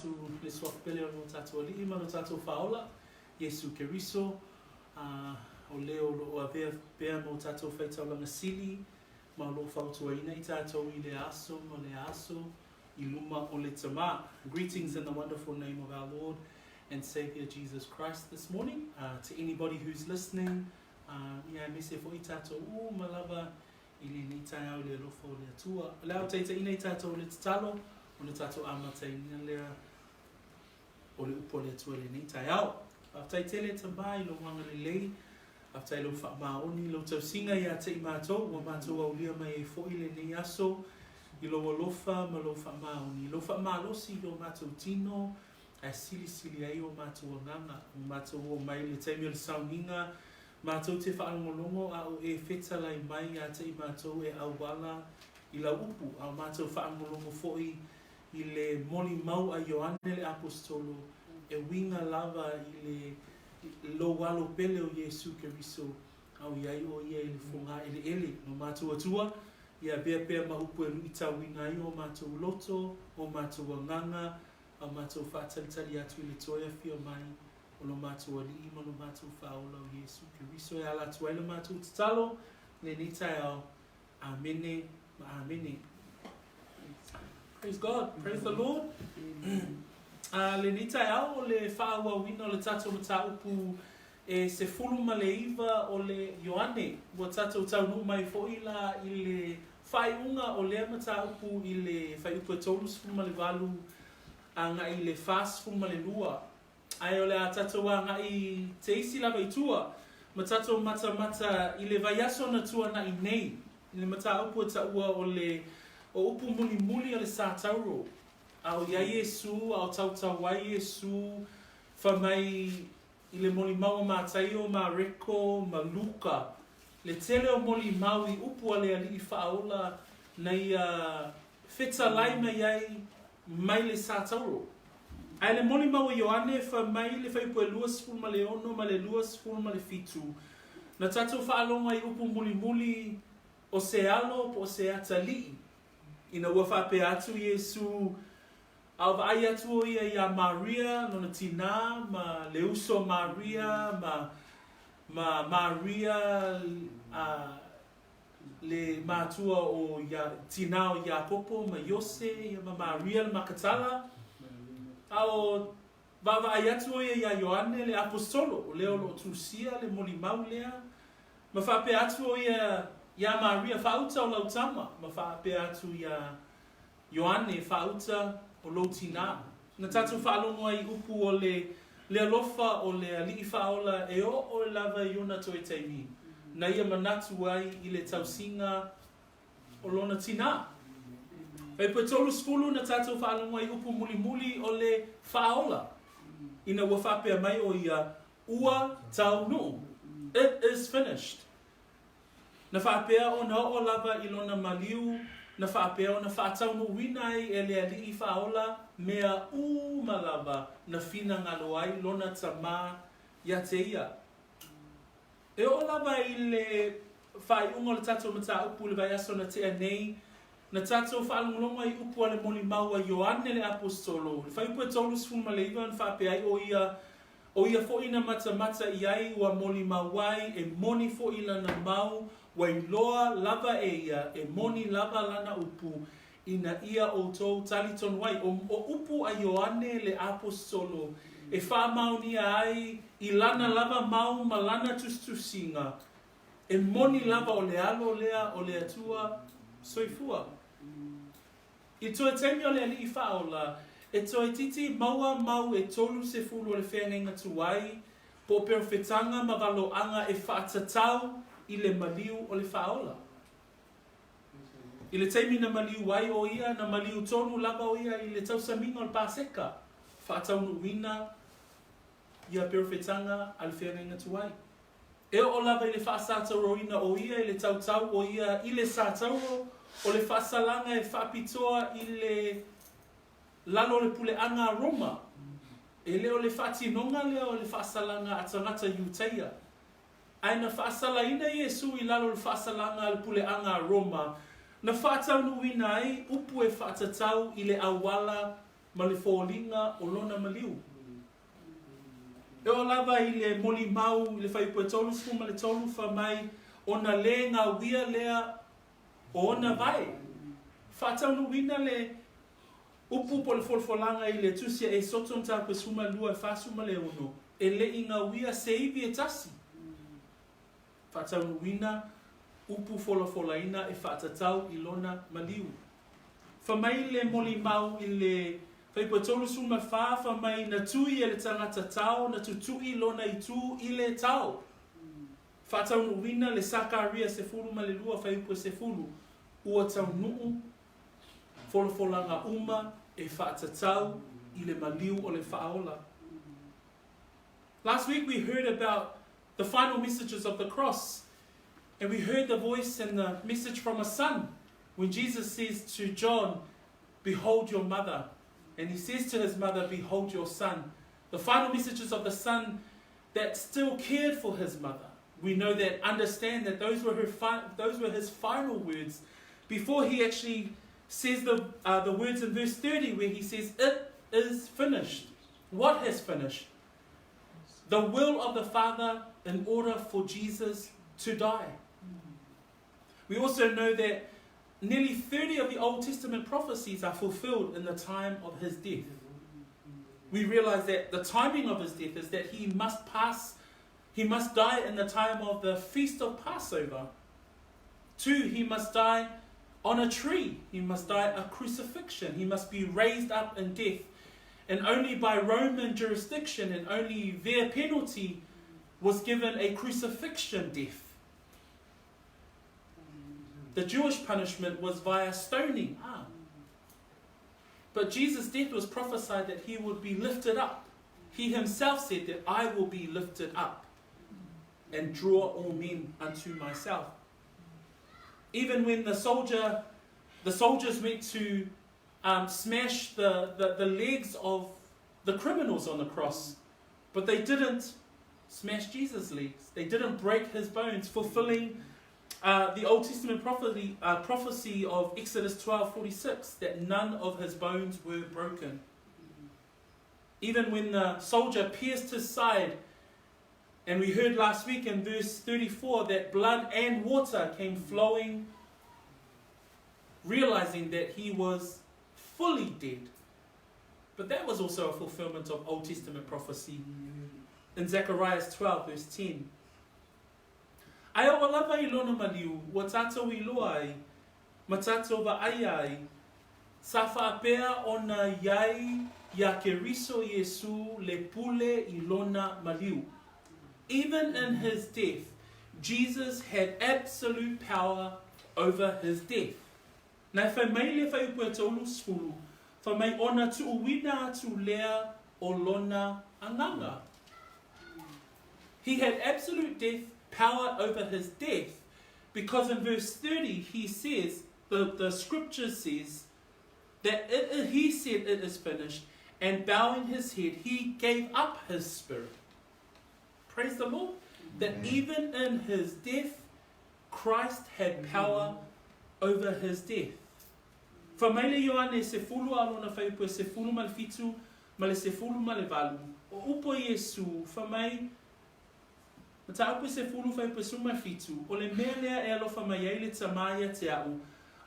atu le Suafa pele o lo tatou Alii ma lo tatou Faaola, Iesu Keriso, a o le o lo o avea pea ma o tatou faitaulaga sili ma o lo o fautuaina i tatou i lea aso ma lea aso i luma o le Tama. Greetings in the wonderful name of our Lord and Saviour Jesus Christ this morning uh, to anybody who's listening, uh, ia aemaise foi tatou uma lava i lenei taeao i le alofa o le Atua. O le a taitaiina i tatou i le tatalo, ona tatou amataina lea o le upu a le Atua i lenei taeao. Faafetai tele Tama i lou agalelei, faafetai i lou faamaoni, lou tausiga ia te i matou, ua matou aulia mai ai foi lenei aso i lou alofa ma lou faamaoni, lou faamalosi i o matou tino, ae silisili ai o matou agaga, ua matou oo mai i le taimi o le sauniga, Matou te faalogologo a o e fetalai mai ia te i matou e auala i lau upu, a o matou faalogologo foi i le molimau a Ioane le Aposetolo e uiga lava i le lou alo pele o Iesu Keriso, a o i ai o ia i le fogaeleele. No matou Atua, ia avea pea ma upu e luitauina ai o matou loto, o matou agaga, a o matou faatalitali atu i le toe afio mai o lo matou Alii ma lo matou Faaola o Iesu Keriso e ala atu ai le matou tatalo i lenei taeao. Amene ma amene. Praise God, praise the Lord. A lenei taeao o le faaauauina o le tatou mataupu e 19 o le Ioane. Ua tatou taunuu mai foi la i le faaiuga o lea mataupu i le fuaiupu e 38 agai i le 42. Ae o le a tatou agai te isi lava i tua, ma tatou matamata i le vaiaso na tuanai nei, i le mataupu e taua o le o upu mulimuli a le Satauro, a o i ai Iesu, a o tautau ai Iesu, fai mai i le molimau a Mataio, Mareko, ma Luka, le tele o molimau i upu a le Alii Faaola na ia fetalai mai ai mai le Satauro. Ae le molimau a Ioane, fai mai le fuaiupu e 26 ma le 27, na tatou faalogo ai i upu mulimuli o se alo po o se atalii, ina ua faapea atu Iesu, a o vaai atu o ia iā Maria, lona tinā, ma le uso a Maria, ma, ma Maria, a, le matua o ia, tinā o Iakopo ma Iose, ia ma Maria le Makatala, a o vaavaai atu o ia iā Ioane le Aposetolo, o lea o lo o tusia le molimau lea, ma faapea atu o ia iā Maria, Faauta o lau tama, ma faapea atu iā Ioane, Faauta o lou tinā. Na tatou faalogo ai i upu o le le alofa o le Alii Faaola e oo lava i ona toe taimi, na ia manatu ai i le tausiga o lona tinā. Fuaiupu e 30 na tatou faalogo ai i upu mulimuli o le Faaola, ina ua faapea mai o ia, Ua taunuu. It is finished. Na faapea ona oo lava i lona maliu, na faapea ona faataunuuina ai e le Alii Faaola mea uma lava na finagalo ai lona Tama ia te ia. E oo lava i le faaiuga o le tatou mataupu i le vaiaso na tea nei, na tatou faalogologo ai i upu a le molimau a Ioane le Aposetolo, i le fuaiupu e 39 na faapea ai o ia, O ia foi na matamata i ai ua molimau ai, e moni foi lana mau, ua iloa lava e ia, e moni lava lana upu, ina ia outou talitonu ai. O, o upu a Ioane le Aposetolo e faamaonia ai i lana lava mau ma lana tusitusiga, e moni lava o le alo lea o le Atua soifua. I toe taimi o le Alii Faaola, e toeitiiti maua mau e 30 o le feagaiga tuai, po o perofetaga ma valoaga e faatatau i le maliu o le Faaola. I le taimi na maliu ai o ia, na maliu tonu lava o ia i le tausamiga o le Paseka, faataunuuina ia perofetaga a le feagaiga tuai. E oo lava i le faasatauroina o ia i le tautau o ia i le satauro o le faasalaga e faapitoa i le lalo o le puleaga a Roma. E le o le faatinoga lea o le faasalaga a tagata Iutaia. Ae na faasalaina Iesu i lalo o le faasalaga a le puleaga a Roma, na faataunuuina ai upu e faatatau i le auala. ma le foliga o lona maliu. E oo lava i le molimau i le fuaiupu e 33 fai mai, ona le gauia lea o ona vae. Faataunuuina le upu po o le folafolaga i le Tusi a Esoto mataupu e 12 e 46, e le i gauia se ivi e tasi. Faataunuuina upu folafolaina e faatatau i lona maliu. Fai mai le molimau i le fuaiupu e 34, fai mai na tui e le tagata tao na tutui lona itu i le tao. Faataunuuina le Sakaria 12 fuaiupu e 10, ua taunuu folafolaga uma e faatatau i le maliu o le Faaola. Last week we heard about the final messages of the cross. And we heard the voice and the message from a son when Jesus says to John, Behold your mother. And he says to his mother, Behold your son. The final messages of the son that still cared for his mother. We know that, understand that those were, her those were his final words before he actually says the, uh, the words in verse 30 where he says, It is finished. What has finished? The will of the Father in order for Jesus to die. We also know that nearly 30 of the Old Testament prophecies are fulfilled in the time of his death. We realize that the timing of his death is that he must pass, he must die in the time of the feast of Passover. Two, he must die on a tree. He must die a crucifixion. He must be raised up in death. And only by Roman jurisdiction and only their penalty was given a crucifixion death. The Jewish punishment was via stoning. Ah. But Jesus' death was prophesied that he would be lifted up. He himself said that I will be lifted up and draw all men unto myself. Even when the soldier, the soldiers went to um, smash the, the, the legs of the criminals on the cross, but they didn't smash Jesus' legs. They didn't break his bones, fulfilling uh, the Old Testament prophecy, uh, prophecy of Exodus 12:46 that none of his bones were broken. Even when the soldier pierced his side, and we heard last week in verse 34 that blood and water came flowing, realizing that he was fully dead. But that was also a fulfillment of Old Testament prophecy in Zechariah 12, verse 10. Ae oo lava i lona maliu, ua tātou iloa ai, ma tātou vaaia ai, sa faapea ona iai iā Keriso Iesū le pule i lona maliu. Even in his death, Jesus had absolute power over his death. Na e fai mai le fuaiupu e 30, fai mai ona tuuina atu lea o lona agaga. He had absolute death power over his death because in verse 30 he says, the, the scripture says, that it, he said it is finished, and bowing his head, he gave up his spirit. Praise the Lord. That even in his death, Christ had power over his death. Fai mai le Ioane sefulu a lona fuaiupu e 17 ma le 18, o upu a Iesu, fai mai, Mataupu e sefulu fuaiupu e 17, o le mea lea e alofa mai ai le Tamā ia te a'u,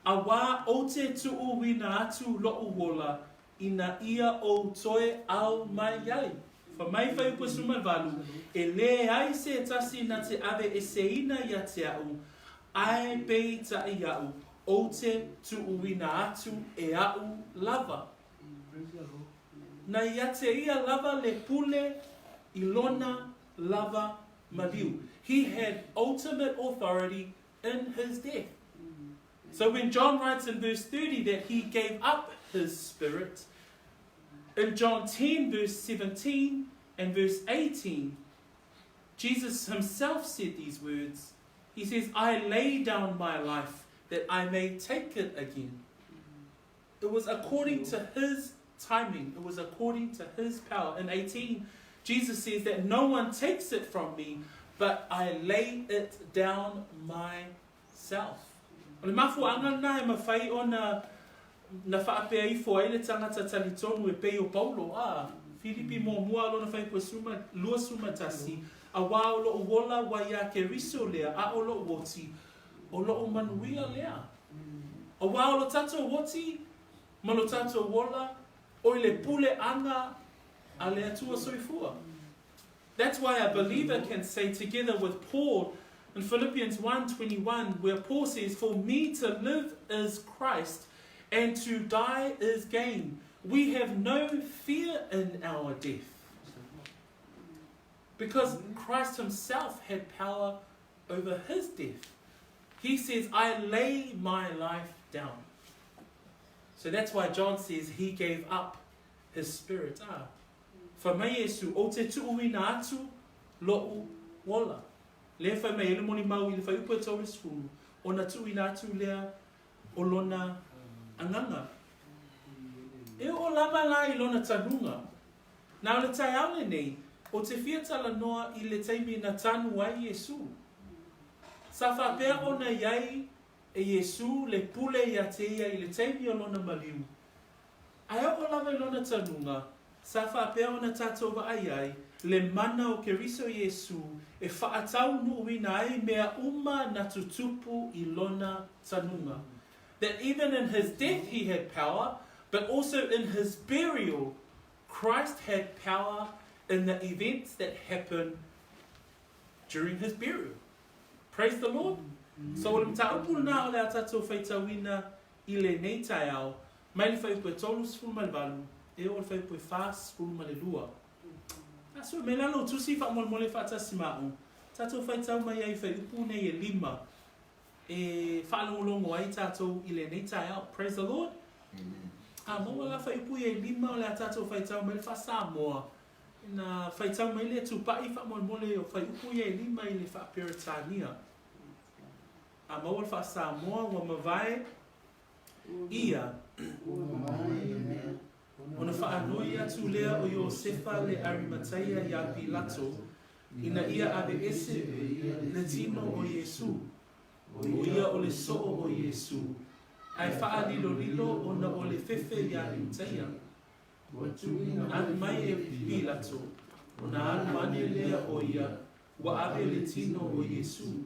auā ou te tuuina atu lo'u ola ina ia ou toe ao mai ai. Fai mai fuaiupu e 18, e leai se tasi na te ave eseina ia te a'u, ae peitai a'u, ou te tuuina atu e a'u lava. Na ia te ia lava le pule i lona lava maliu. He had ultimate authority in his death. So when John writes in verse 30 that he gave up his spirit, in John 10, verse 17 and verse 18, Jesus himself said these words. He says, I lay down my life that I may take it again. It was according to his timing, it was according to his power. In 18, Jesus says that no one takes it from me, but I lay it down myself. O le mafuaaga lena e mafai ona na faapea ifo ai le tagata talitonu e pei o Paulo, a, Filipi muamua lona fuaiupu e suma, 21, Auā o loʻu ola ua iā Keriso lea, a ʻo loʻu oti, ʻo loʻu manuia lea. Auā o lo tatou oti ma lo tatou ola, ʻo i le pule ʻana a le Atua Soifua. That's why a believer can say together with Paul in Philippians 1:21 where Paul says, For me to live is Christ and to die is gain. We have no fear in our death. Because Christ himself had power over his death. He says, I lay my life down. So that's why John says he gave up his spirit. Ah. Fai mai Iesu, Ou te tuuina atu loʻu ola. Lea fai mai ai le molimau i le fuaiupu e 30, ona tuuina atu lea o lona agaga. E oo lava la i lona tanuga. Na o le taeao lenei, ou te fia talanoa i le taimi na tanu ai Iesu. Sa faapea ona i ai e Iesu le pule ia te ia i le taimi o lona maliu. Ae oo lava i lona tanuga, sa faapea ona tatou vaai ai, le mana o Keriso Iesu e faataunuuina ai mea uma na tutupu i lona tanuga. That even in his death he had power, but also in his burial Christ had power in the events that happen during his burial. Praise the Lord. So o le mataupu lena o le a tatou faitauina i lenei taeao, mai le fuaiupu e 38 e oo i le fuaiupu e 42. A sue mai la lou tusi faamolemole faatasi ma a'u, tatou faitau mai ai i fuaiupu nei e lima e faalogologo ai tatou i lenei taeao. Praise the Lord. Amen. A maua la fuaiupu ia e lima o le a tatou faitau mai le faa-Samoa. Na faitau mai le tupa'i faamolemole o fuaiupu ia e lima i le faa-Peretania. A maua le faa-Samoa ua mavae ia. Ona faanoi atu lea o Iosefa le Arimataia iā Pilato ina ia aveese le tino o Iesū, ʻo ia o le soʻo o Iesū, ae faalilolilo ona o le fefe iā Iutaia. Alu mai e Pilato, ona alu ane lea o ia, ua ave le tino o Iesū.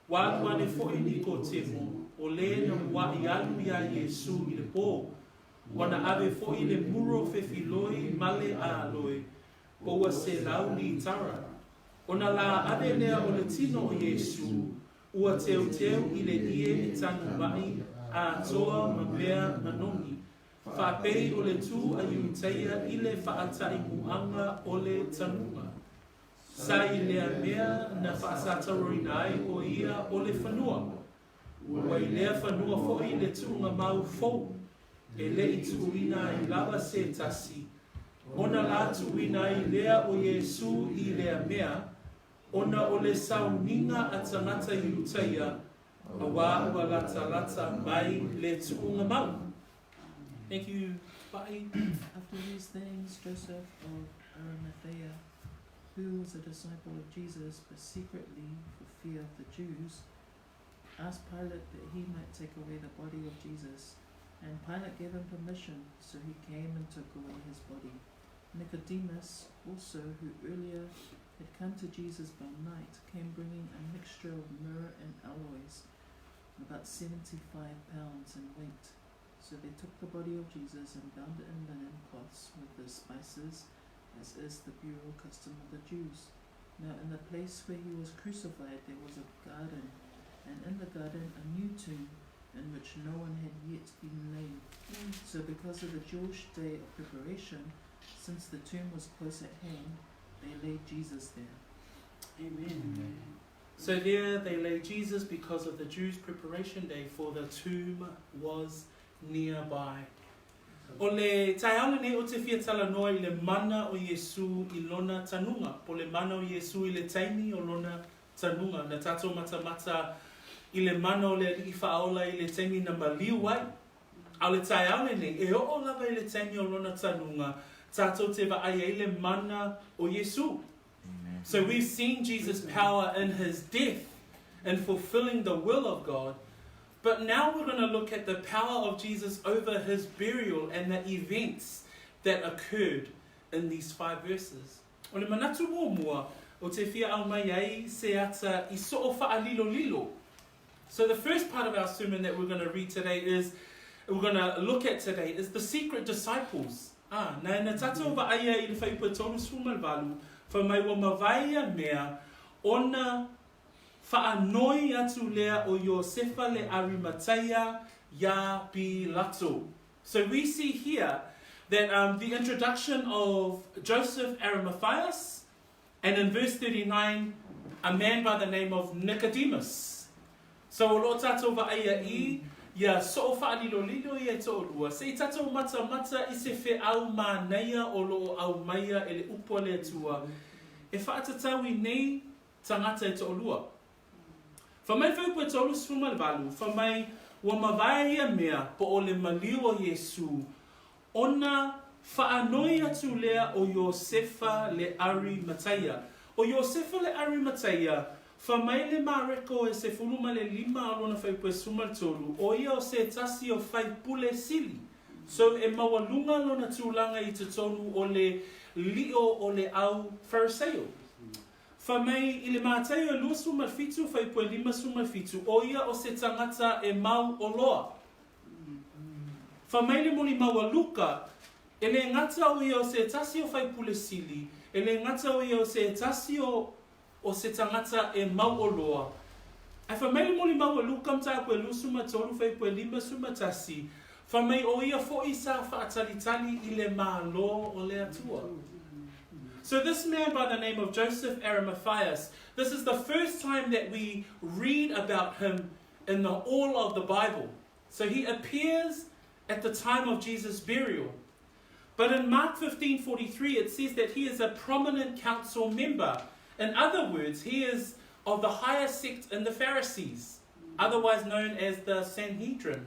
Ua alu ane foʻi Nikotemo, ʻo lē na muaʻi alu iā Iesū i le pō. Ua na ave foʻi le muro fefiloi ma le aloe, po ua selau litara. Ona lā ave lea o le tino o Iesū, ua teuteu i le ʻie e tanu maʻi atoa ma mea manogi, faapei o le tū a Iutaia i le faataʻimuaga o le tanuga. Sa i lea mea na faasatauroina ai ʻo ia o le fanua. Ua i lea fanua foʻi le tuuga mau fou, e le i tuuina ai lava se tasi, ona lā tuuina ai lea o Iesū i lea mea, ona o le sauniga a tagata Iutaia, auā ua latalata mai le tuuga mau. Thank you, Paʻi. After these things, Joseph of Arimathea, who was a disciple of Jesus, but secretly for fear of the Jews, asked Pilate that he might take away the body of Jesus. And Pilate gave him permission, so he came and took away his body. Nicodemus also, who earlier had come to Jesus by night, came bringing a mixture of myrrh and aloes, about 75 pounds in weight. So they took the body of Jesus and bound it in linen cloths with the spices, as is the burial custom of the Jews. Now in the place where he was crucified there was a garden, and in the garden a new tomb in which no one had yet been laid. So because of the Jewish day of preparation, since the tomb was close at hand, they laid Jesus there. Amen. Amen. So there they laid Jesus because of the Jews' preparation day, for the tomb was nearby. O le taeao lenei ou te fia talanoa i le mana o Iesū i lona tanuga, po le mana o Iesū i le taimi o lona tanuga. Na tatou matamata i le mana o le Alii Faaola i le taimi na maliu ai. A o le taeao lenei, e oo lava i le taimi o lona tanuga, tatou te vaai ai le mana o Iesū. So we've seen Jesus' power in his death in fulfilling the will of God. But now we're going to look at the power of Jesus over his burial and the events that occurred in these five verses. O le manatu muamua ou te fia aumai ai se ata i soo faalilolilo. So the first part of our sermon that we're going to read today is, we're going to look at today is the secret disciples. Ah, na na tatou vaaia i le fuaiupu e 38, fai mai ua mavae ia mea, ona Faanoi atu lea o Iosefa le Arimatea iā Pilato. So we see here that um, the introduction of Joseph Arimatheus, and in verse 39, a man by the name of Nicodemus. So o loo tatou vaaia i ia soo faalilolilo ia e toolua, se i tatou matamata i se feau manaia o loo aumaia e le upu a le Atua e faatatau i nei tagata e toalua. Fai mai fuaiupu e 38, fai mai ua mavae ia mea po o le maliu o Iesū, ona faanoi atu lea o Iosefa le Arimataia. O Iosefa le Arimataia, fai mai le Mareko e 15 o lona fuaiupu e 13, o ia o se tasi o faipule sili. So e maualuga lona tulaga i totonu o le lio o le au Fariseio. Fai mai i le Mataio e 27 fuaiupu e 57, o ia o se tagata e mau oloa. Fai mai le molimau a Luka, e le gata o ia o se tasi o faipule sili, e le gata o ia o se tasi o o se tagata e mau oloa. Ae fai mai le molimau a Luka mataupu e 23 fuaiupu e 51, fai mai o ia foi sa faatalitali i le Malo o le Atua. So this man by the name of Joseph Arimatheus, this is the first time that we read about him in the, all of the Bible. So he appears at the time of Jesus' burial. But in Mark 15:43 it says that he is a prominent council member. In other words, he is of the higher sect in the Pharisees, otherwise known as the Sanhedrin.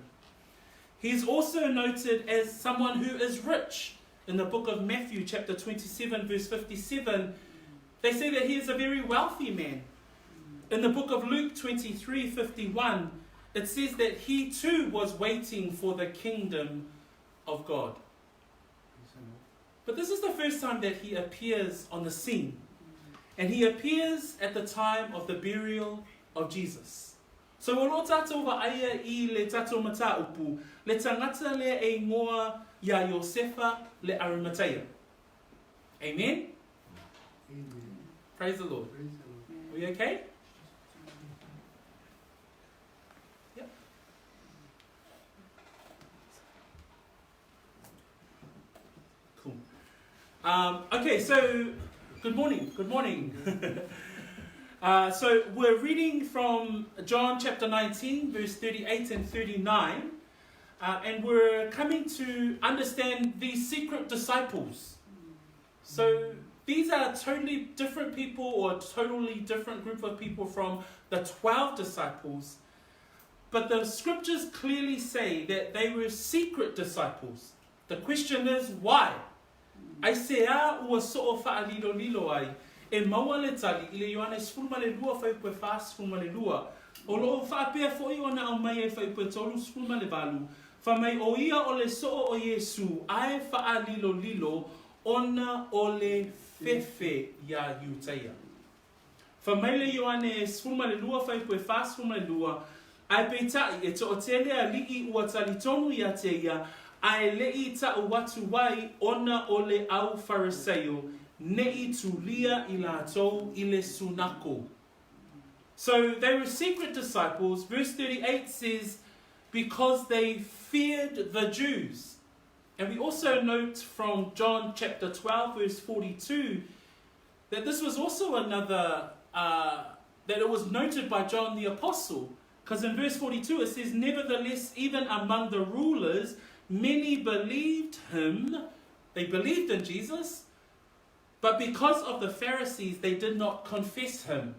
He is also noted as someone who is rich. In the book of Matthew, chapter 27, verse 57, they say that he is a very wealthy man. In the book of Luke 23, 51, it says that he too was waiting for the kingdom of God. But this is the first time that he appears on the scene. And he appears at the time of the burial of Jesus. So o loo tatou vaaia i le tatou mataupu, le tagata lea e igoa iā Iosefa le Arimatea. Amen? Amen. Praise the Lord. Praise the Lord. Are we okay? Yep. Cool. Um, okay, so good morning. Good morning. uh, so we're reading from John chapter 19, verse 38 and 39, uh, and we're coming to understand these secret disciples. So these are totally different people or a totally different group of people from the 12 disciples. But the scriptures clearly say that they were secret disciples. The question is why? Aisea ua soo faalilolilo ai? E maua le tali i le Ioane 12 fuaiupu e 42. O loo faapea foi ona aumai e fuaiupu e 38, fai mai o ia o le soo o Iesu ae faalilolilo ona o le fefe iā Iutaia. Fai mai le Ioane 12 fuaiupu e 42, Ae peitai, e toatele alii ua talitonu ia te ia, ae le'i ta'u atu ai ona o le au Fariseio, ne'i tulia i latou i le sunako. So they were secret disciples. Verse 38 says, because they feared the Jews. And we also note from John chapter 12, verse 42, that this was also another, uh, that it was noted by John the Apostle. Because in verse 42 it says, Nevertheless, even among the rulers, many believed him. They believed in Jesus, but because of the Pharisees, they did not confess him.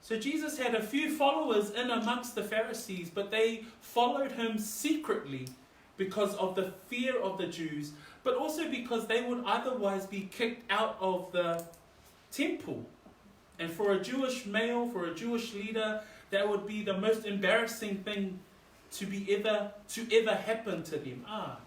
So Jesus had a few followers in amongst the Pharisees, but they followed him secretly because of the fear of the Jews, but also because they would otherwise be kicked out of the temple. And for a Jewish male, for a Jewish leader, that would be the most embarrassing thing to be ever, to ever happen to them. Ah.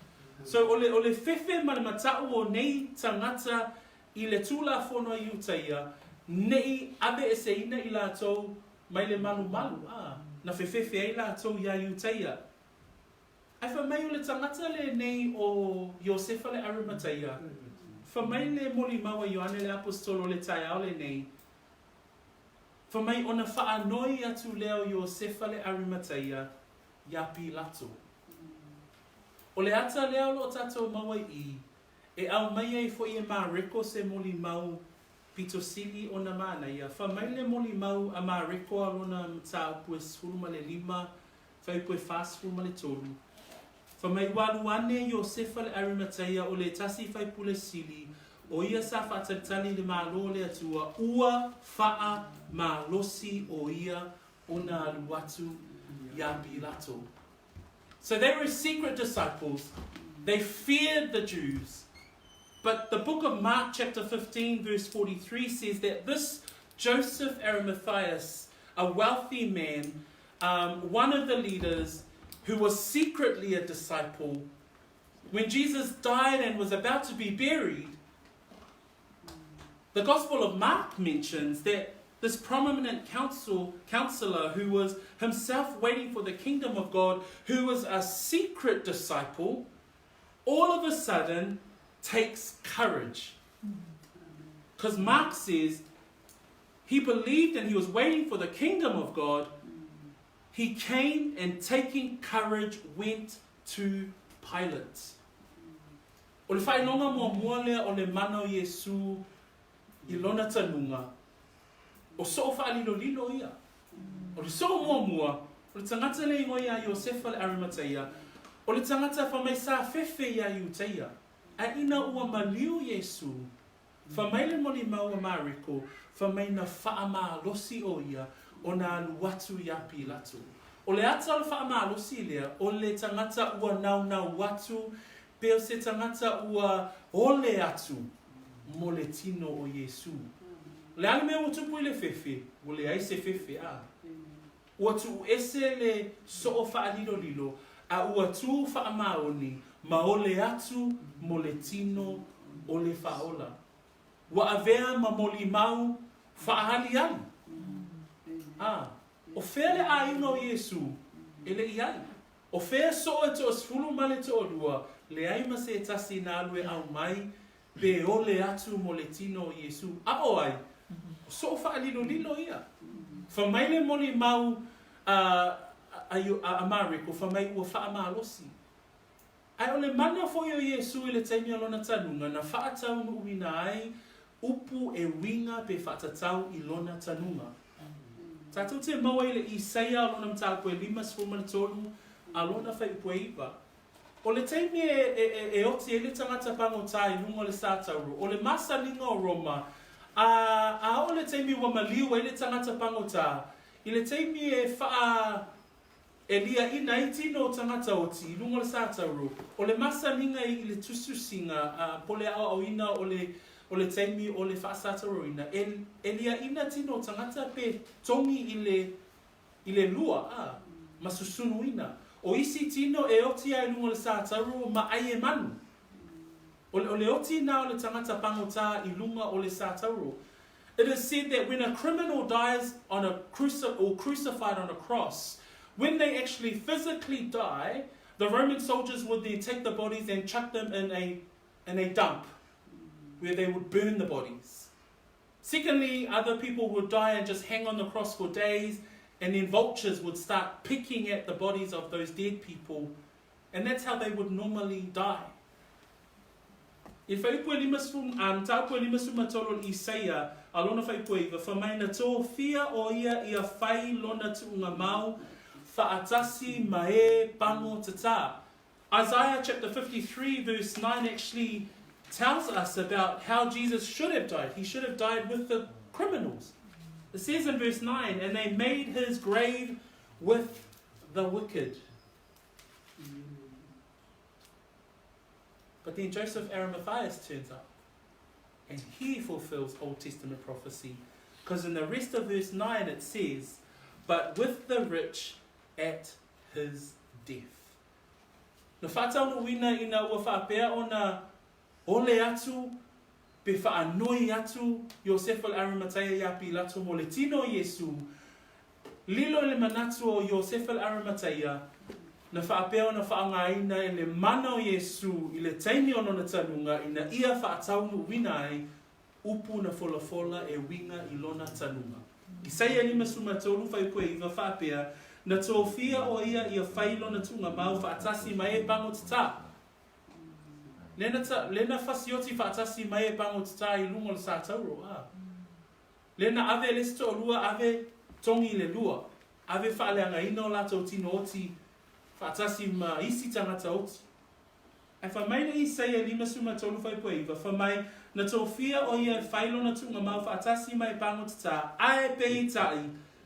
So o le, o le fefe ma le mata'u o nei tagata i le Tulafono a Iutaia, ne'i aveeseina i latou mai le malumalu, a, na fefefe ai latou iā Iutaia. Ae fai mai o le tagata lenei o Iosefa le Arimataia, fai mai le molimau a Ioane le Aposetolo o le taeao lenei, fai mai ona faanoi atu lea o Iosefa le Arimataia iā Pilato. O le ata lea o lo o tatou maua i i, e aumai ai foi e Mareko se molimau pito sili ona manaia. Fai mai le molimau a Mareko a lona mataupu e 15, fuaiupu e 43, Fai mai ua alu ane Iosefa le Arimataia o le tasi faipule sili, o ia sa faatalitali i le Malo o le Atua, ua faamalosi o ia ona alu atu iā Pilato. So they were secret disciples, they feared the Jews. But the book of Mark chapter 15 verse 43 says that this Joseph Arimatheus, a wealthy man, um, one of the leaders who was secretly a disciple, when Jesus died and was about to be buried, the Gospel of Mark mentions that this prominent council, counselor who was himself waiting for the kingdom of God, who was a secret disciple, all of a sudden takes courage. Because Mark says he believed and he was waiting for the kingdom of God. He came and taking courage went to Pilate. O le faailoga muamua lea o le mana o Iesū i lona tanuga, o soo faalilolilo ia. O le soo muamua, o le tagata le igoa iā Iosefa le Arimataia, o le tagata fai mai sa fefe iā Iutaia. Ae ina ua maliu Iesū, fai mai le molimau a Mareko, fai mai na faamalosi o ia ona alu atu iā Pilato. O le ata o le faamalosi lea, o le tagata ua naunau atu pe o se tagata ua ole atu mo le tino o Iesū. O le a le mea ua tupu i le fefe? Ua leai se fefe, a. Ua tuuese le soo faalilolilo a ua tū faamaoni ma ole atu mo le tino o le Faaola. Ua avea ma molimau faahaliali. A, o fea le aiga o Iesū e le i ai? O fea soo e toasefulu ma le toalua, leai ma se tasi na alu e aumai pe ole atu mo le tino o Iesū? A o ai? O soo faalilolilo ia. Fai mai le molimau a, a, a, a Mareko, fai mai ua faamalosi. Ae o le mana foi o Iesū i le taimi o lona tanuga na faataunuuina ai upu e uiga pe faatatau i lona tanuga. Tatou te maua i le Isaia o lona mataupu e 53 a lona fuaiupu e 9. O le taimi e, e, e, e oti ai le tagata pagotā i luga o le sātauro, o le masaniga o Roma, a, a oo le taimi ua maliu ai le tagata pagotā, i le taimi e whaa E liaʻina ai tino o tagata oti i luga o le sātauro, o le masaniga i le tusitusiga a po le aoaoina o le o le taimi o le faasātauroina, e e liaʻina tino o tagata pe togi i le i le lua, a, ma susunuina. O isi tino e oti ai i luga o le sātauro ma ʻai e manu. O le o le oti nā o le tagata pagotā i luga o le sātauro. It is said that when a criminal dies on a cruci or crucified on a cross, when they actually physically die, the Roman soldiers would then take the bodies and chuck them in a, in a dump where they would burn the bodies. Secondly, other people would die and just hang on the cross for days, and then vultures would start picking at the bodies of those dead people, and that's how they would normally die. I le fuaiupu e 50, a mataupu e 53 o le Isaia, a lona fuaiupu e 9, fai mai na tofia o ia ia fai lona tuunga mau faatasi ma e pango tatā. Isaiah chapter 53 verse 9 actually tells us about how Jesus should have died. He should have died with the criminals. It says in verse 9, and they made his grave with the wicked. But then Joseph Arimatheus turns up and he fulfills Old Testament prophecy. Because in the rest of verse 9 it says, But with the rich at his death. Na faataunuuina ina ua faapea ona ole atu pe faanoi atu Iosefa le Arimatea iā Pilato mo le tino o Iesu, lilo i le manatu o Iosefa le Arimatea, na faapea ona faaaogaina e le mana o Iesu i le taimi o lona tanuga ina ia faataunuuina ai upu na folafola e uiga i lona tanuga. Isaia 53 fuaiupu e 9 faapea, Na tofia o ia ia fai lona tuugamau faatasi ma e pagotatā. Lena ta, lena fasioti faatasi ma e pagotatā i luga o le satauro, a. Lena ave le isi toalua ave togi le lua, ave faaleagaina o latou tino oti faatasi ma isi tagata oti. Ae fai mai le Isaia 53 fuaiupu e 9, fai mai, Na tofia ʻo ia e fai lona tuugamau faatasi ma e pagotatā, ae peitai,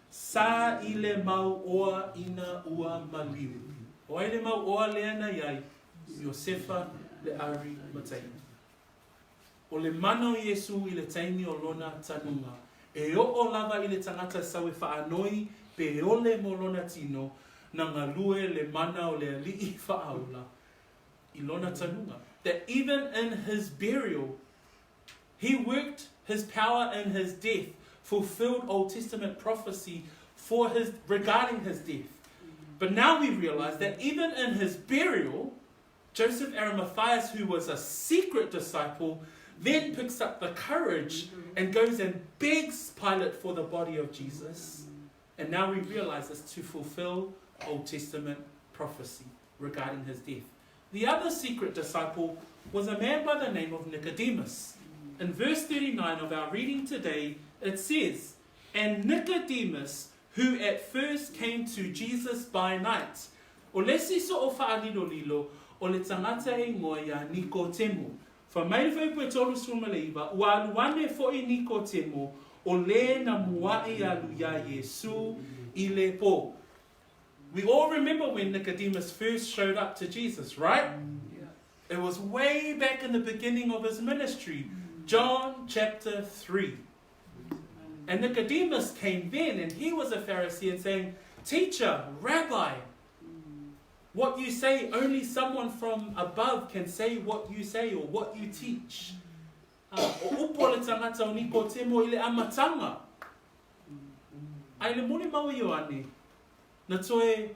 sa i le mau oa ina ua maliu. O ai le mau oa lea na i ai? Iosefa le Arimateia. O le mana o Iesū i le taimi o lona tanuga, e oo lava i le tagata sau e faanoi pe ole mo lona tino, na galue le mana o le Alii faaola i lona tanuga. That even in his burial, he worked his power in his death, fulfilled Old Testament prophecy for his, regarding his death. But now we realize that even in his burial, Joseph Arimatheus, who was a secret disciple, then picks up the courage and goes and begs Pilate for the body of Jesus. And now we realize it's to fulfill Old Testament prophecy regarding his death. The other secret disciple was a man by the name of Nicodemus. In verse 39 of our reading today, it says, And Nicodemus, who at first came to Jesus by night, O le isi soo faalilolilo o le tagata e igoa iā Nikotemo. Fai mai le fuaiupu e 39, Ua alu ane foʻi Nikotemo, o lē na muaʻi alu iā Iesū i le pō. We all remember when Nicodemus first showed up to Jesus, right? It was way back in the beginning of his ministry, John chapter 3. And Nicodemus came then, and he was a Pharisee, and saying, Teacher, Rabbi, what you say, only someone from above can say what you say or what you teach. Ah, o upu a le tagata o Nikotemo i le amataga. A i le molimau a Ioane, na toe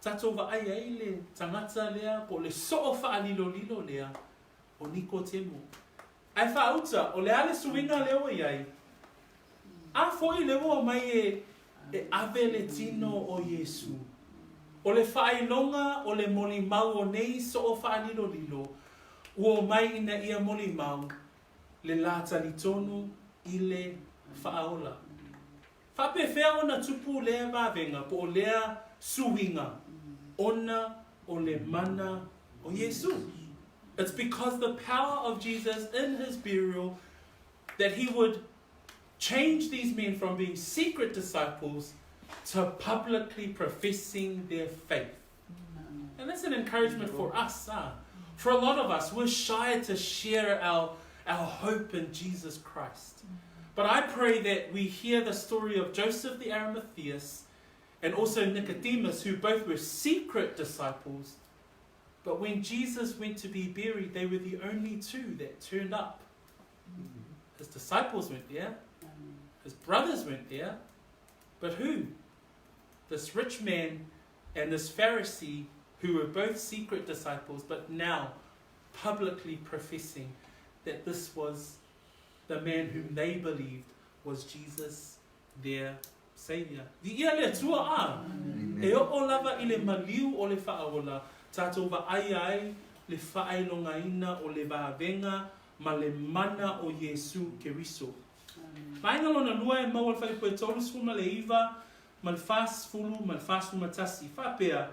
tatou vaai ai le tagata lea po o le soo faalilolilo lea o Nikotemo. Ae faauta, o le a le suiga lea ua i ai? A foi lea ua omai e e ave le tino o Iesu. O le faailoga o le molimau o nei soo faalilolilo, ua omai ina ia molimau le la talitonu i le faaola. Faapefea ona tupu lea vavega po o lea suiga ona o le mana o Iesu? It's because the power of Jesus in his burial that he would change these men from being secret disciples to publicly professing their faith. And that's an encouragement for us. Huh? For a lot of us, we're shy to share our, our hope in Jesus Christ. But I pray that we hear the story of Joseph the Arimatheus and also Nicodemus, who both were secret disciples. But when Jesus went to be buried, they were the only two that turned up. His disciples weren't there. His brothers weren't there. But who? This rich man and this Pharisee, who were both secret disciples, but now publicly professing that this was the man whom they believed was Jesus their Saviour. Viia le Atua, a! E oo lava i le maliu o le faaola, tatou vaaia ai le faailogaina o le vavega ma le mana o Iesu Keriso. Vaega lona lua e maua le fuaiupu e 39 ma le 40 ma le 41, faapea,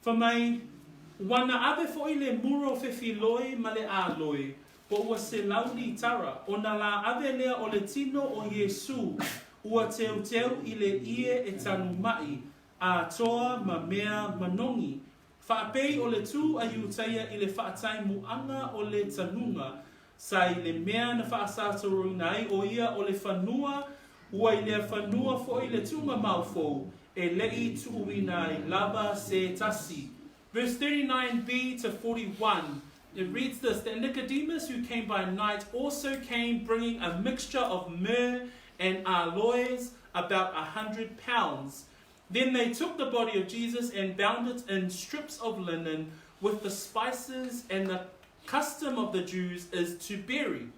Fai mai, Ua na ave foʻi le mura o Fefiloi ma le ʻAloi, po ua selau litara, ona lā ave lea o le tino o Iesū, ua teuteu i le ʻie e tanumaʻi, atoa ma mea manogi. Faapei o le tū a Iutaia i le faataimuaga o le tanuga, sa i le mea na faasatoroina ai ʻo ia o le fanua, ua i lea fanua foʻi le tuugamau fou, e leʻi tuʻuina ai lava se tasi. Verse 39b to 41, it reads this, that Nicodemus, who came by night, also came bringing a mixture of myrrh and aloes, about 100 pounds. Then they took the body of Jesus and bound it in strips of linen with the spices, and the custom of the Jews is to bury.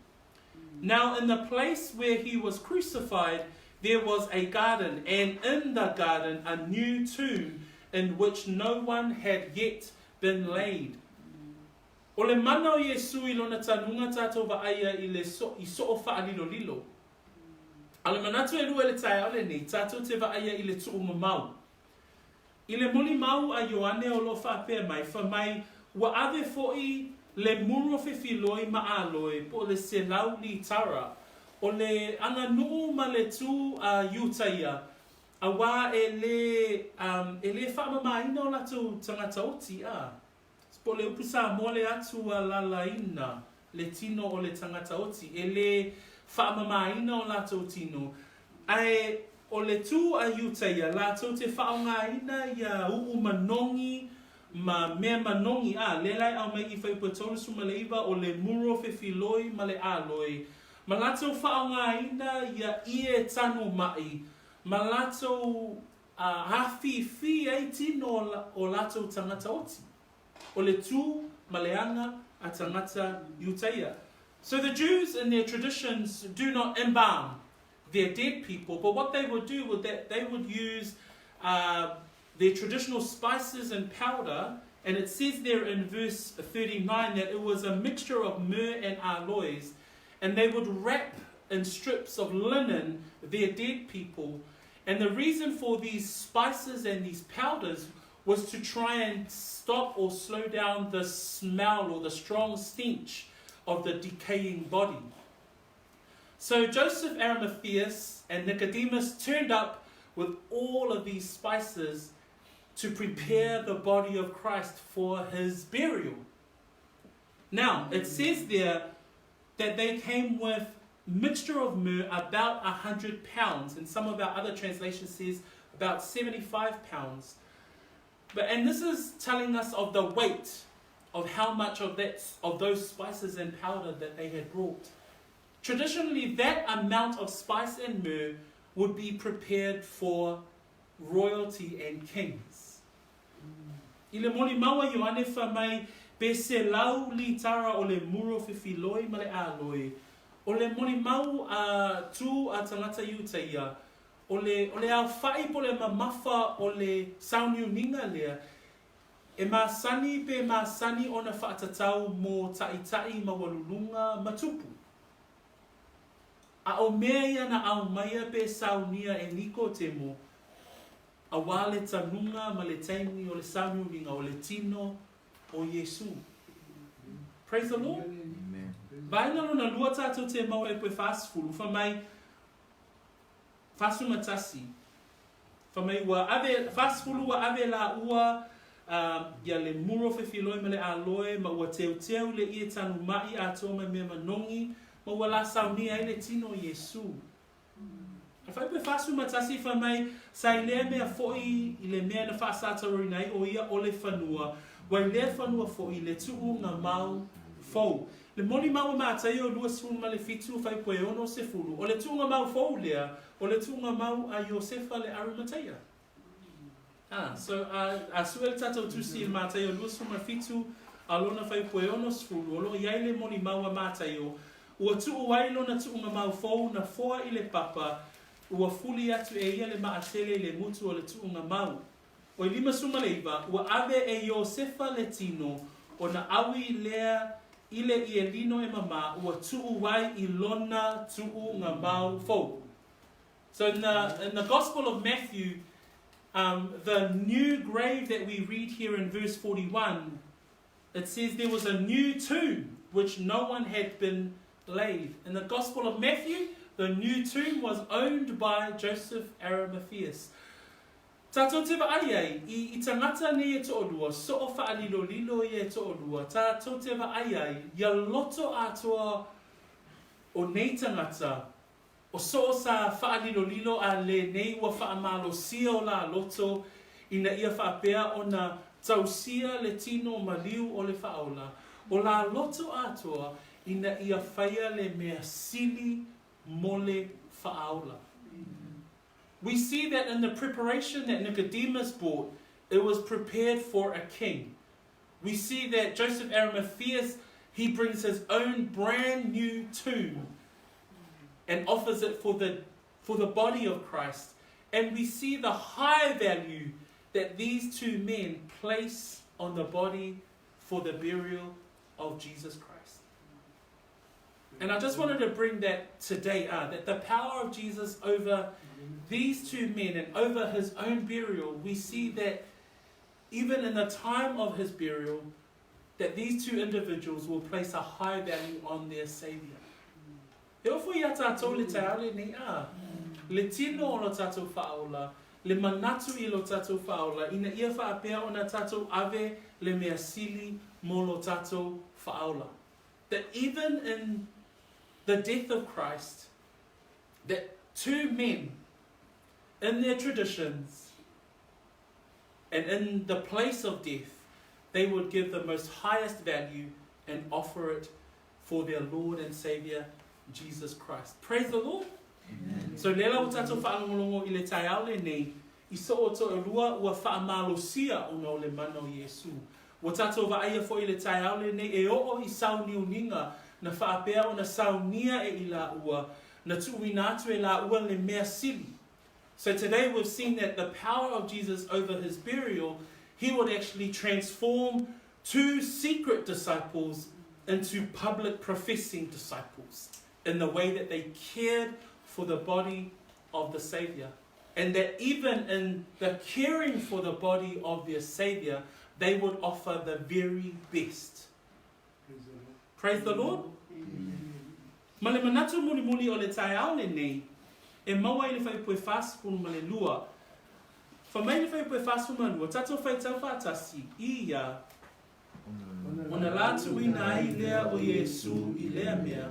Now in the place where he was crucified there was a garden, and in the garden a new tomb in which no one had yet been laid. O le mana o Iesu i lona tanuga tatou vaaia i le so, i soo faalilolilo. A o le manatu e lua i le taeao lenei, tatou te vaaia i le tuumamau. I le molimau a Ioane o lo o faapea mai, fai mai, Ua ave foi le muro fefiloi ma aloe po o le 100 litara. O le aganuu ma le tu a Iutaia, auā e lē, e lē faamamāina o latou tagata oti, a. Po o le upu Samoa le atualalaina le tino o le tagata oti, e lē faamamāina o latou tino, ae o le tū a Iutaia latou te faaaogaina ia uu manogi ma mea manogi, a, lea la e aumai i Fuaiupu 39 o le muro fefiloi ma le aloi, ma latou faaaogaina ia ie tanu maʻi, ma latou afifi ai tino o latou tagata oti. O le tū ma le aga a tagata Iutaia. So the Jews in their traditions do not embalm their dead people, but what they would do would that they would use their traditional spices and powder, and it says there in verse 39 that it was a mixture of myrrh and aloes, and they would wrap in strips of linen their dead people. And the reason for these spices and these powders was to try and stop or slow down the smell or the strong stench of the decaying body. So Joseph Arimatheus and Nicodemus turned up with all of these spices to prepare the body of Christ for his burial. Now, it says there that they came with mixture of myrrh about 100 pounds, and some of our other translations says about 75 pounds. But and this is telling us of the weight of how much of those spices and powder that they had brought. Traditionally, that amount of spice and myrrh would be prepared for royalty and kings. I le molimau a Ioane fai mai pe 100 litara o le muro fefiloi ma le aloi. O le molimau a tū a tagata Iutaia, o le aofaʻi po le mamafa o le sauniuniga lea, e masani pe masani ona faatatau mo taʻitaʻi maualuluga ma tupu. A o mea ia na aumaia pe saunia e Nikotemo, auā le tanuga ma le taimi o le sauniuniga o le tino o Iesu. Praise the Lord. Amen. Vaega lona lua tatou te maua e poe 40, fai mai 41. Fai mai ua ave, 40 ua ave laua ia le muro fefiloi ma le aloe ma ua teuteu le ie tanu maʻi atoa ma mea manogi ma ua la saunia ai le tino o Iesu. A fuaiupu 41 fai mai sa i lea mea foʻi i le mea na faasataroina ai o ia o le fanua, ua i lea fanua foʻi le tuuga mau fou. Le molimau a Mataio 27 fuaiupu e 60, o le tuuga mau fou lea, o le tuuga mau a Iosefa le Arimateia. Ah, so a sue le tatou tusi i le Mataio 27 a lona fuaiupu e 60, o loo i ai le molimau a Mataio, ua tuu ai lona tuuga mau fou na foa i le papa, ua fuli atu e ia le maatele i le gutu o le tuuga mau. O i 59, ua ave e Iosefa le tino, ona aui lea i le ie lino e mamā, ua tuu ai i lona tuuga mau fou. So in the Gospel of Matthew, the new grave that we read here in verse 41, it says there was a new tomb which no one had been laid. In the Gospel of Matthew, the new tomb was owned by Joseph Arimatheus. Tatou te vaai ai, i tagata nei e toalua, soo faalilolilo ia e toalua, tatou te vaai ai, ia loto atoa o nei tagata, o O so o sa faalilolilo a lenei ua faamalosia o la loto ina ia faapea ona tausia le tino maliu o le faaola o la loto atoa ina ia faia le mea sili mo le faaola. We see that in the preparation that Nicodemus brought, it was prepared for a king. We see that Joseph Arimatheus, he brings his own brand new tomb and offers it for the, for the body of Christ. And we see the high value that these two men place on the body for the burial of Jesus Christ. And I just wanted to bring that today, that the power of Jesus over these two men and over his own burial, we see that even in the time of his burial, that these two individuals will place a high value on their Saviour. E oo foi ia tatou le taeao lenei, a, le tino o lo tatou faaola, le manatu i lo tatou faaola, ina ia faapea ona tatou ave le mea sili mo lo tatou faaola. That even in the death of Christ, that two men in their traditions and in the place of death, they would give the most highest value and offer it for their Lord and Savior, Jesus Christ. Praise the Lord. Amen. So lea la ua tatou faalogologo i le taeao lenei, i so o toalua ua faamalosia ona o le mana o Iesu. Ua tatou vaaia foi i le taeao lenei e oo i sauniuniga na faapea ona saunia e i laua, na tuuina atu e laua le mea sili. So today we've seen that the power of Jesus over his burial, he would actually transform two secret disciples into public professing disciples in the way that they cared for the body of the Savior. And that even in the caring for the body of their Savior, they would offer the very best. Praise the Lord. Ma le manatu mulimuli o le taeao lenei, e maua ai le fuaiupu e 42. Fai mai le fuaiupu e 42, tatou faitau faatasi i ia, Ona la tuuina ai lea o Iesu i lea mea,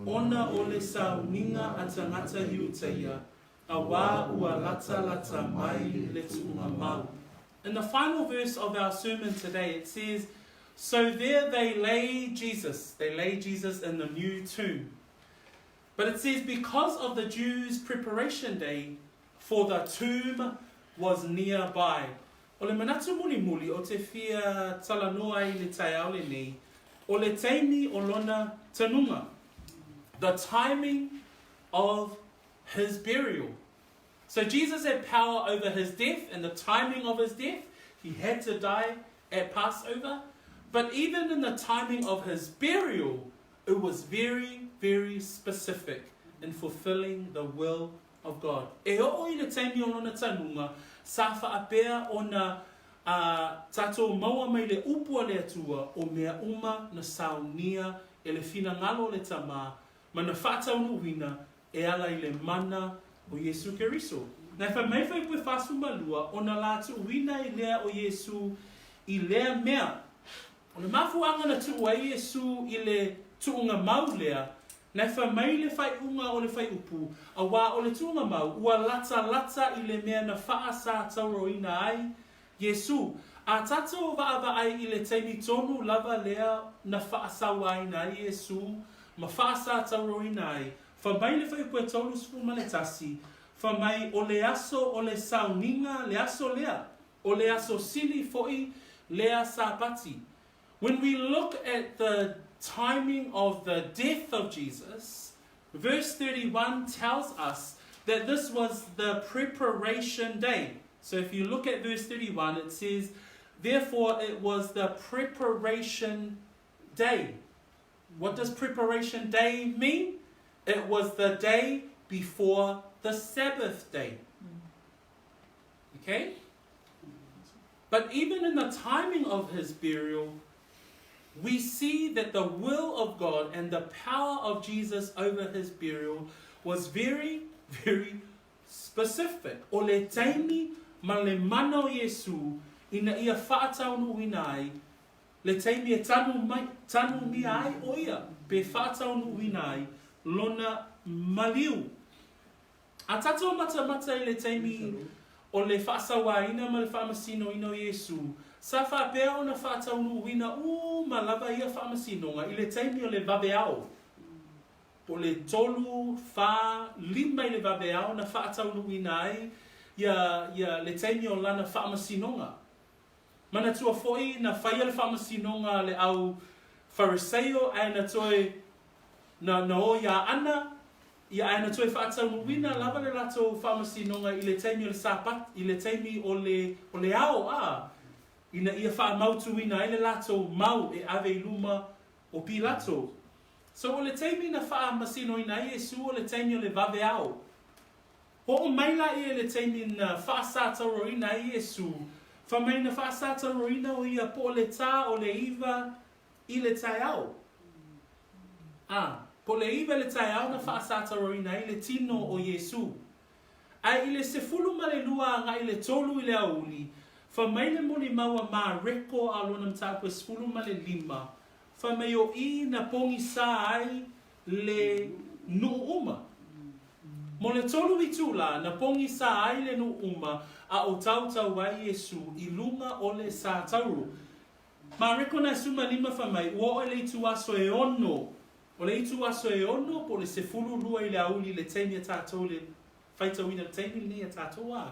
ona o le sauniga a tagata Iutaia, auā ua latalata mai le tuuga mau. In the final verse of our sermon today, it says, So there they lay Jesus. They lay Jesus in the new tomb. But it says, because of the Jews' preparation day, for the tomb was nearby. O le manatu mulimuli o te fia talanoa ai i le taeao lenei, o le taimi o lona tanuga, the timing of his burial. So Jesus had power over his death and the timing of his death. He had to die at Passover. But even in the timing of his burial, it was very, very specific in fulfilling the will of God. E oo i le taimi o lona tanuga, sa faapea ona a tatou maua mai le upu a le Atua o mea uma na saunia e le finagalo o le Tama ma na faataunuuina e ala i le mana o Iesu Keriso. Na e fai mai fuaiupu e 42, ona la tuuina ai lea o Iesu i lea mea. O le mafuaaga na tuu ai Iesu i le tuuga mau lea, na e fai mai le faaiuga o le fuaiupu, auā o le tuuga mau ua latalata i le mea na faasatauroina ai Iesu. A tatou vaavaai i le taimi tonu lava lea na faasauaina ai Iesu ma faasatauroina ai, fai mai le fuaiupu e 31, fai mai o le aso o le sauniga le aso lea, o le aso sili foi lea Sapati. When we look at the timing of the death of Jesus, verse 31 tells us that this was the preparation day. So if you look at verse 31, it says, Therefore it was the preparation day. What does preparation day mean? It was the day before the Sabbath day. Okay? But even in the timing of his burial, we see that the will of God and the power of Jesus over his burial was very, very specific. O le taimi ma le mana o Iesu ina ia faataunuuina ai le taimi e tanu mai, tanumia ai o ia, pe faataunuuina ai lona maliu. A tatou matamata i le taimi o le faasauaina ma le faamasinoina o Iesu, sa faapea ona faataunuuina uma lava ia faamasinoga i le taimi o le vaveao, po o le tolu, fa, lima i le vaveao na faataunuuina ai ia, ia le taimi o Lana faamasinoga. Manatua foi na faia le faamasinoga a le au Fariseio ae na toe na, na o iā Ana, ia ae na toe faataunuuina lava le latou faamasinoga i le taimi o le Sāpati, i le taimi o le, o le ao, ā, ina ia faamautuina ai le latou mau e ave i luma o Pilato. So o le taimi na faamasinoina ai Iesu o le taimi o le vaveao. Oo mai laia i le taimi na faasatauroina ai Iesu, fai mai na faasatauroina o ia po o le tā o le iva i le taeao. A, po o le iva i le taeao na faasatauroina ai le tino o Iesu. Ae i le 12 agai i le tolu i le aoauli, fai mai le molimau a Mareko a lona mataupu e 15, fai mai o i na pogisā ai le nuu uma. Mo le tolu itulā na pogisā ai le nuu uma a o tautau ai Iesu i luga o le satauro. Mareko na 15 fai mai, ua oo i le ituaso e ono, o le ituaso e ono po o le 12 i le aoauli i le taimi a tatou i le faitauina i le taimi lenei a tatou a.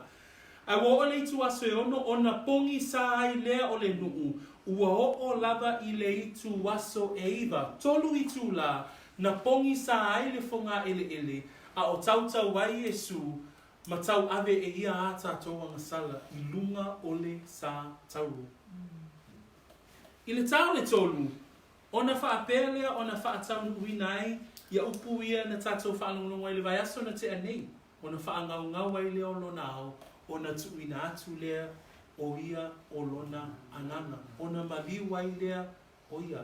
Ae ua oo i le ituaso e ono ona pogisā ai lea o le nuu, ua oo lava i le ituaso e iva, tolu itulā, na pogisā ai le fogaeleele, a o tautau ai Iesu ma tauave e ia ā tatou agasala i luga o le satauro. I le tā o le tolu, Ona faapea lea ona faataunuuina ai ia upu ia na tatou faalogologo ai i le vaiaso na tea nei, ona faagaugau ai lea o lona ao, ona tuuina atu lea o ia o lona agaga, ona maliu ai lea o ia.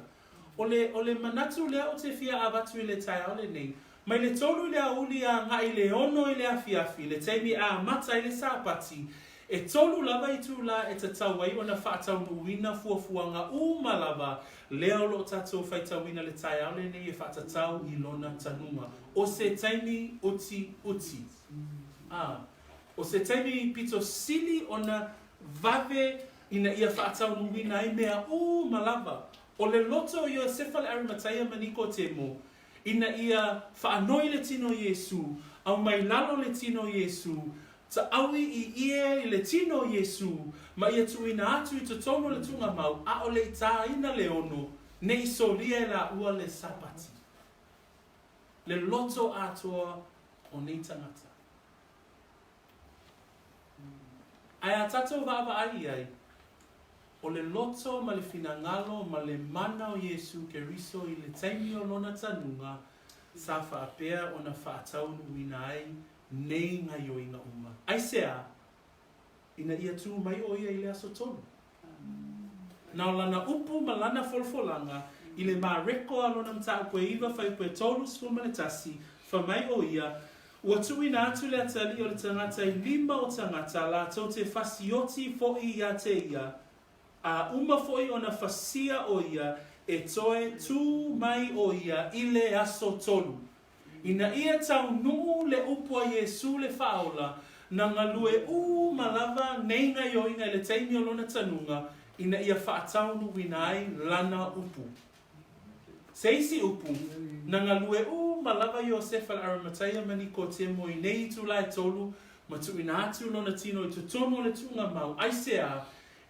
O le, o le manatu lea ou te fia avatu i le taeao lenei, mai le tolu i le aoauli agai i le ono i le afiafi, le taimi e amata ai le Sapati, E tolu lava itulā e tatau ai ona faataunuuina fuafuaga uma lava lea o lo o tatou faitauina le taeao lenei e faatatau i lona tanuga. O se taimi utiuti. Ā, o se taimi pito sili ona vave ina ia faataunuuina ai mea uma lava. O le loto o Iosefa le Arimataia ma Nikotemo ina ia faanoi le tino o Iesū, aumai lalo le tino o Iesū, Taʻaui i ie i le tino o Iesū, ma ia tuuina atu i totonu o le tuugamau, ʻaʻole i tāina le ono, ne i solia e lāua le Sapati. Le loto atoa o nei tagata. Ae a tatou vaavaai i ai, o le loto ma le finagalo ma le mana o Iesū Keriso i le taimi o Lona tanuga, sa faapea ona faataunuuina ai nei gaioiga uma. Aisea? Ina ia tū mai ʻo ia i le aso tolu. Na o lana upu ma lana folafolaga i le Mareko a lona mataupu e iva fuaiupu e 31, fai mai ʻo ia, Ua tuuina atu le atalii o le tagata i lima o tagata latou te fasioti foʻi iā te ia, a uma foʻi ona fasia ʻo ia, e toe tū mai ʻo ia i le aso tolu. Ina ia taunuu le upu a Iesū le Faaola, na galue uma lava nei gaioiga i le taimi o lona tanuga, ina ia faataunuuina ai lana upu. Se isi upu, na galue uma lava Iosefa le Arimataia ma Nikotemo i nei itulā e tolu, ma tuuina atu lona tino i totonu o le tuugamau, aisea,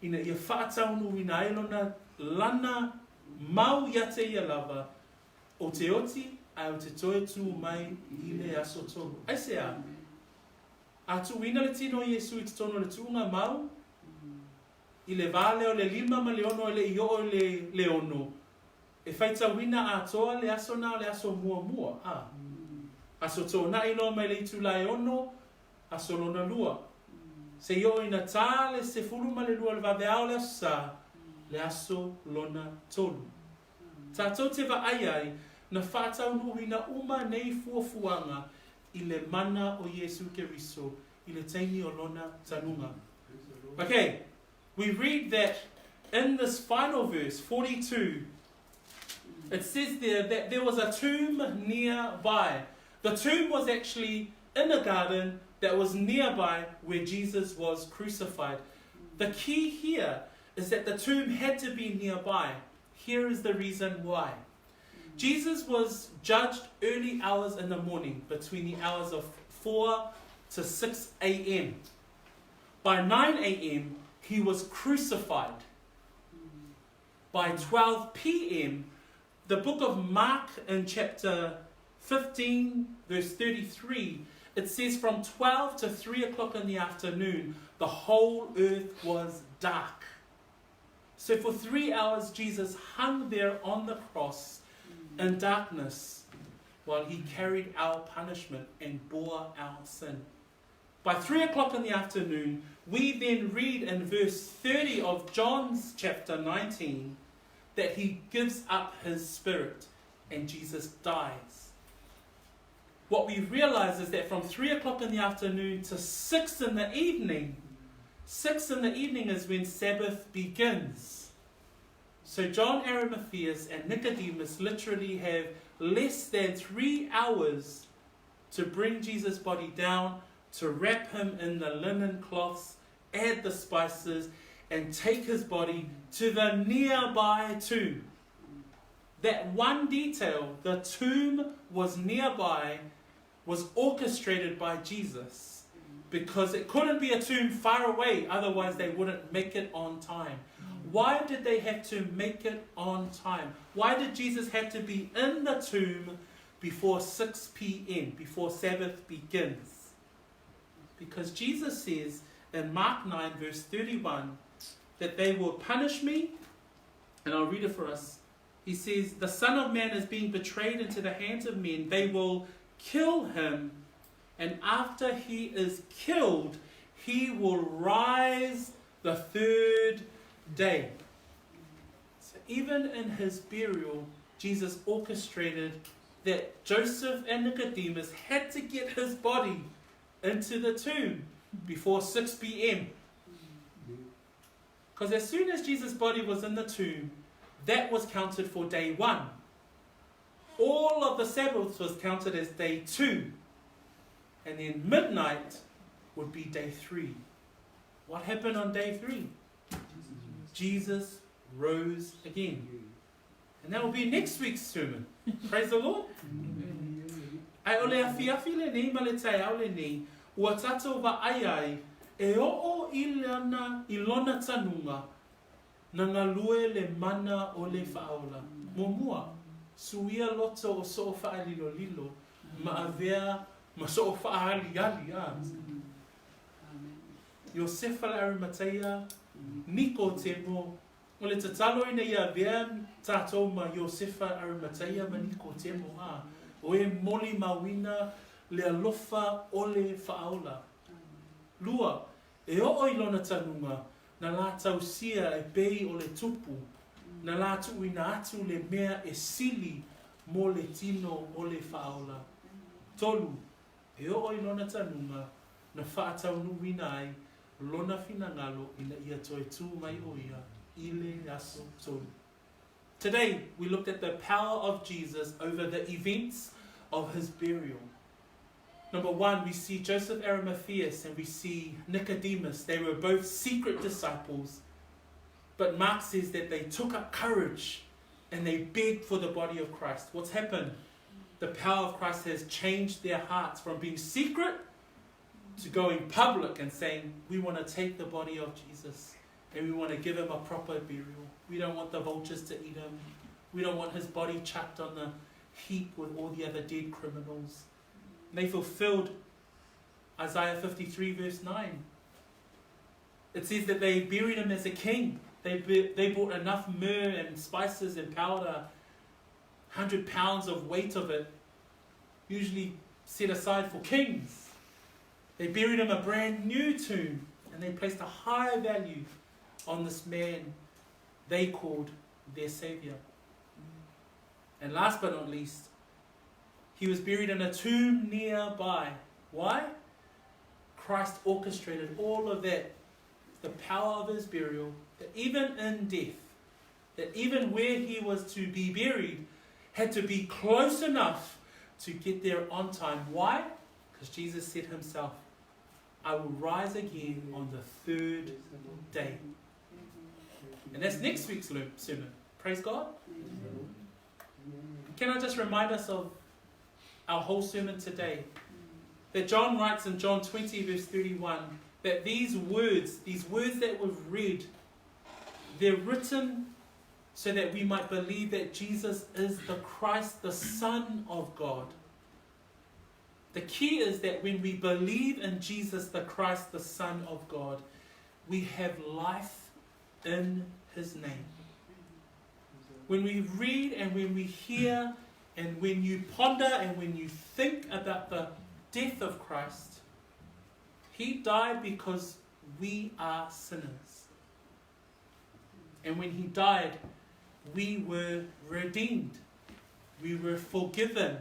ina ia faataunuuina ai lona lana mau ia te ia lava, O te oti, ae o te toe tū mai i le aso tolu. Aisea? A tuuina le tino o Iesu i totonu o le tuuga mau, i le vā lea o le lima ma le ono e le i oo i le, le ono, e faitauina atoa le aso na o le aso muamua, a. Aso tōnaʻi loa mai le itulā e ono, aso lona lua. Se i oo ina tā le 12 o le vaveao o le aso sa, le aso lona tolu. Tatou te vaai ai, na faataunuuina uma nei fuafuaga i le mana o Iesu Keriso i le taimi o Lona tanuga. Okay, we read that in this final verse, 42, it says there that there was a tomb nearby. The tomb was actually in a garden that was nearby where Jesus was crucified. The key here is that the tomb had to be nearby. Here is the reason why. Jesus was judged early hours in the morning, between the hours of 4 to 6 a.m. By 9 a.m., he was crucified. By 12 p.m., the book of Mark in chapter 15, verse 33, it says from 12 to 3 o'clock in the afternoon, the whole earth was dark. So for 3 hours, Jesus hung there on the cross in darkness while he carried our punishment and bore our sin. By 3 o'clock in the afternoon, we then read in verse 30 of John's chapter 19 that he gives up his spirit and Jesus dies. What we realize is that from 3 o'clock in the afternoon to 6 in the evening, 6 in the evening is when Sabbath begins. So John Arimatheus and Nicodemus literally have less than 3 hours to bring Jesus' body down, to wrap him in the linen cloths, add the spices, and take his body to the nearby tomb. That one detail, the tomb was nearby, was orchestrated by Jesus because it couldn't be a tomb far away, otherwise they wouldn't make it on time. Why did they have to make it on time? Why did Jesus have to be in the tomb before 6 p.m., before Sabbath begins? Because Jesus says in Mark 9, verse 31, that they will punish me, and I'll read it for us. He says, the Son of Man is being betrayed into the hands of men. They will kill him, and after he is killed, he will rise the third day. So even in his burial, Jesus orchestrated that Joseph and Nicodemus had to get his body into the tomb before 6 p.m. Because as soon as Jesus' body was in the tomb, that was counted for day 1. All of the Sabbaths was counted as day 2. And then midnight would be day 3. What happened on day 3? Jesus rose again. And that will be next week's sermon. Praise the Lord. Ai o le afiafi lenei ma le taeao lenei, ua tatou vaai ai, e oo i lana, i lona tanuga, na galue le mana o le faaola. Muamua, suia loto o soo faalilolilo, ma avea ma soo faaliali. A. Iosefa le Arimatea, Nikotemo, o le tatalo ina ia avea tatou ma Iosefa Arimatea ma Nikotemo, a, o e molimauina le alofa o le faaola. Lua, e oo i lona tanuga, na la tausia e pei o le tupu, na la tuuina atu le mea e sili mo le tino o le faaola. Tolu, e oo i lona tanuga, na faataunuuina ai lona finagalo ina ia toe tū mai o ia i le aso tolu. Today, we looked at the power of Jesus over the events of his burial. Number 1, we see Joseph Arimatheus and we see Nicodemus. They were both secret disciples. But Mark says that they took up courage and they begged for the body of Christ. What's happened? The power of Christ has changed their hearts from being secret to going public and saying, we want to take the body of Jesus and we want to give him a proper burial. We don't want the vultures to eat him. We don't want his body chucked on the heap with all the other dead criminals. And they fulfilled Isaiah 53 verse 9. It says that they buried him as a king. They bought enough myrrh and spices and powder, 100 pounds of weight of it, usually set aside for kings. They buried him a brand new tomb, and they placed a high value on this man they called their Savior. And last but not least, he was buried in a tomb nearby. Why? Christ orchestrated all of that, the power of his burial, that even in death, that even where he was to be buried, had to be close enough to get there on time. Why? Because Jesus said himself, I will rise again on the third day. And that's next week's sermon. Praise God. Can I just remind us of our whole sermon today? That John writes in John 20, verse 31, that these words, these words that we've read, they're written so that we might believe that Jesus is the Christ, the Son of God. The key is that when we believe in Jesus, the Christ, the Son of God, we have life in His name. When we read and when we hear and when you ponder and when you think about the death of Christ, He died because we are sinners. And when He died, we were redeemed. We were forgiven.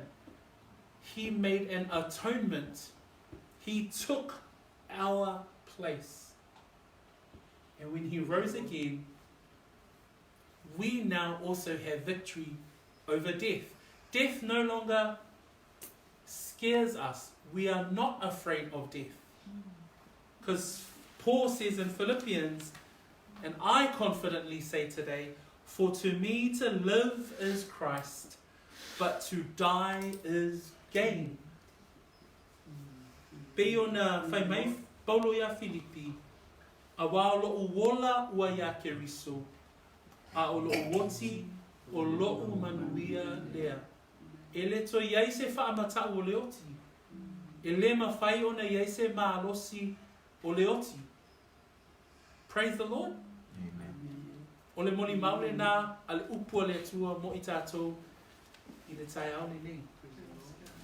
He made an atonement. He took our place. And when He rose again, we now also have victory over death. Death no longer scares us. We are not afraid of death. Because Paul says in Philippians, and I confidently say today, for to me to live is Christ, but to die is gain. Pei ona fai mai Paulo iā Filipi, Auā o loʻu ola ua iā Keriso, a ʻo loʻu oti o loʻu manuia lea. E le toe i ai se faamataʻu o le oti, e le mafai ona i ai se malosi o le oti. Praise the Lord. Amen. O le molimau lenā a le upu a le Atua mo i tātou i le taeao lenei.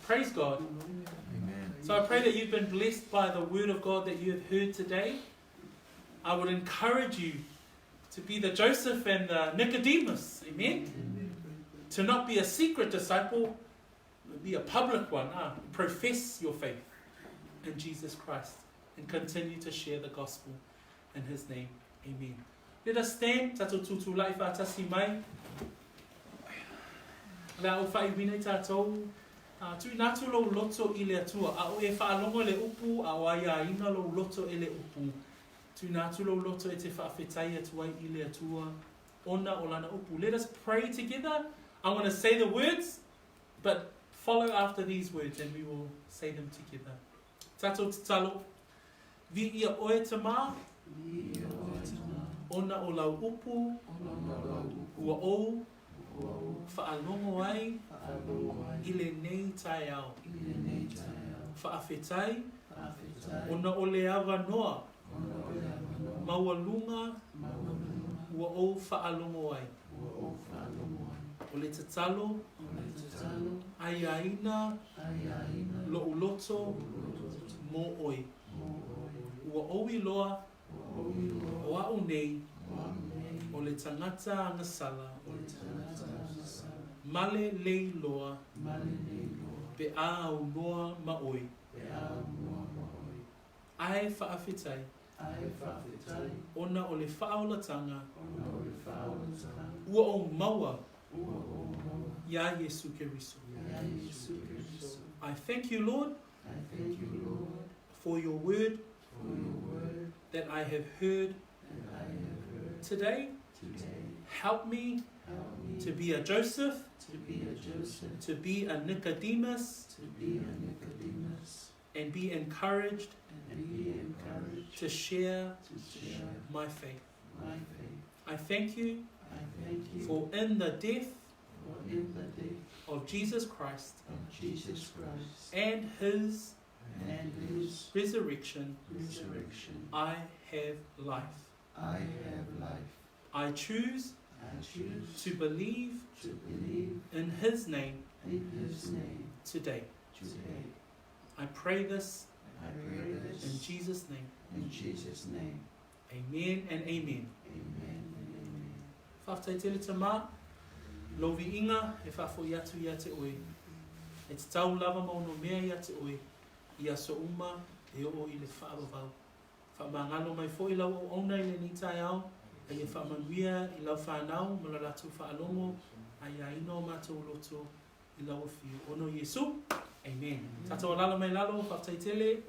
Praise God. Amen. So I pray that you've been blessed by the word of God that you have heard today. I would encourage you to be the Joseph and the Nicodemus. Amen. Amen. To not be a secret disciple, but be a public one. Ah, profess your faith in Jesus Christ and continue to share the gospel in his name. Amen. Let us stand. Tatou tūtū la'i whātasi mai. Le a o whaiwina i tātou. Uh, tuina atu lou loto i le Atua. A o e whaalongo e le upu, a o ai a ina lou loto e le upu. Tuina atu lou loto e te whaawhetai atu ai i le Atua. Ona o lana upu. Let us pray together. I'm going to say the words, but follow after these words and we will say them together. Tatou tatalo, Viia oe Tamā, ona o lau upu, ua ou faalogo ai i lenei taeao. Faafetai, ona o le avanoa maualuga ua ou faalogo ai. O le tatalo, aiaina loʻu loto mo ʻoe. Ua ou iloa o aʻu nei o le tagata agasala, male lei loa pe a aunoa ma ʻoe. Ae faafetai ona o le faaolatanga ua ou maua iā Iesu Keriso. I thank you, Lord, for your word that I have heard today. Help me to be a Joseph, to be a Nicodemus, and be encouraged to share my faith. I thank you for in the death of Jesus Christ and his resurrection, I have life. I choose to believe in his name today. I pray this in Jesus' name. Amen and amen. Faafetai tele Tamā, lou viiga e faafoi atu ia te oe. E tatau lava ma ono mea ia te oe, i aso uma e oo i le faavavau. Faamagalo mai foi lau auauna i lenei taeao, a ia faamanuia i lau fanau ma lo latou faalogo, a ia aina o matou loto. I lau afio. Ona o Iesu. Amen. Tatou alala mai lalo, faafetai tele.